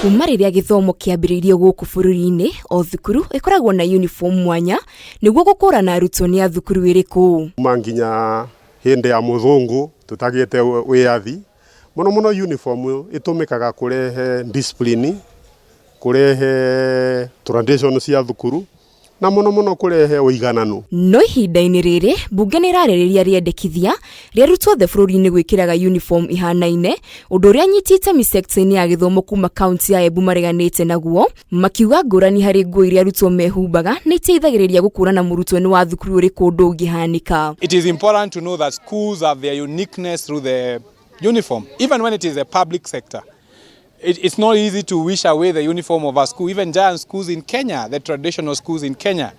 Kuma rĩrĩa gĩthomo kĩambĩrĩirio gũkũ bũrũri-inĩ, o thukuru ĩkoragwo na uniform mwanya nĩguo gũkũrana arutwo nĩ a thukuru ĩrĩkũ. Kuma nginya hĩndĩ ya mũthũngũ tũtagĩte wĩyathi, mũno mũno uniform ĩtũmĩkaga kũrehe discipline, kũrehe tradition cia thukuru na mũno mũno kũrehe ũigananu. No ihinda-inĩ rĩrĩ, mbunge nĩ ĩrarĩrĩria rĩendekithia rĩa arutwo othe bũrũri-inĩ gwĩkĩraga uniform ihanaine, ũndũ ũrĩa anyiti itemi sector-inĩ ya gĩthomo kuma kaunti ya Embu mareganĩte naguo, makiuga ngũrani harĩ nguo iria arutwo mehumbaga nĩ iteithagĩrĩria gũkũrana mũrutwo nĩ wa thukuru ũrĩkũ ũndũ ũngĩhanĩka. It is important to know that schools have their uniqueness through the uniform, even when it is a public sector. It's not easy to wish away the uniform of a school. Even giant schools in Kenya, the traditional schools in Kenya,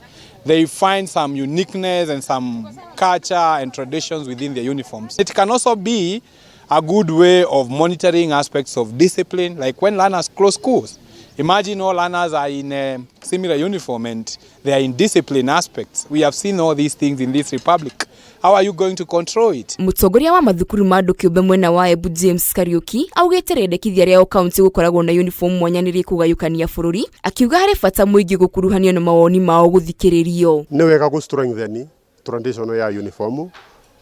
they find some uniqueness and some culture and traditions within their uniforms. It can also be a good way of monitoring aspects of discipline, like when learners close schools. Imagine all learners are in a similar uniform and they are in discipline aspects. We have seen all these things in this republic. How are you going to control it? Mũtongoria wa mathukuru ma andũ kĩũmbe mwena wa Embu James Kariuki augĩte rĩendekithia rĩa o kaunti gũkoragwo na uniform mwanya nĩ rĩkũgayũkania bũrũri, akiuga harĩ bata mũingĩ gũkuruhanio na mawoni mao gũthikĩrĩrio. Nĩ wega gũ strengthen tradition ya uniform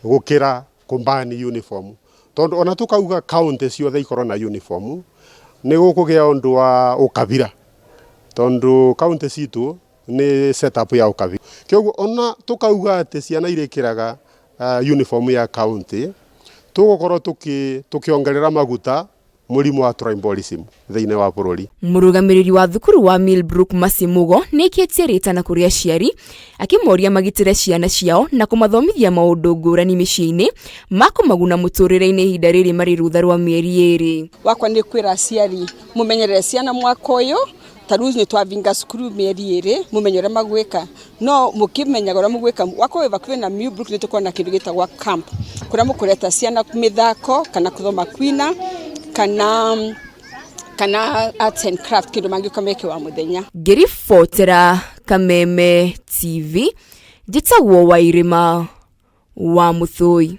gũkĩra kũmbani uniform, tondũ ona tũkauga kaunti ciothe ikorwo na uniform nĩ gũkũgĩa ũndũ wa ũkabira, tondũ kaunti citũ nĩ setup ya ũkabira. Kĩoguo ona tũkauga atĩ ciana irĩkĩraga uniform ya kaunti, tũgũkorwo tũkĩongerera maguta mũrimũ wa tribalism thĩinĩ wa bũrũri. Mũrũgamĩrĩri wa thukuru wa Millbrook Masimugo nĩ aikĩtie rĩtana kũrĩ aciari akĩmoria magitĩre ciana ciao na kũmathomithia maũndũ ngũrani mĩciĩ-inĩ ma kũmaguna mũtũrĩre-inĩ ihinda rĩrĩ marĩ rũtha rwa mĩeri 2. Wakwa nĩ kwĩra aciari mũmenyerere ciana mwaka ũyũ, ta rĩu nĩ twavinga cukuru mĩeri 2, mũmenye ũrĩa magwĩka, no mũkĩmenyaga ũrĩa mũgwĩka. Wakwa wĩ hakuhĩ na Millbrook nĩ tũkoragwo na kĩndũ gĩtagwo camp, kũrĩa mũkũreta ciana mĩthako kana kũthoma kwina kana arts and craft, kĩndũ mangĩũka meke wa mũthenya. Ngĩribotera Kameme TV, njĩtagwo Wairĩma wa Mũthũi.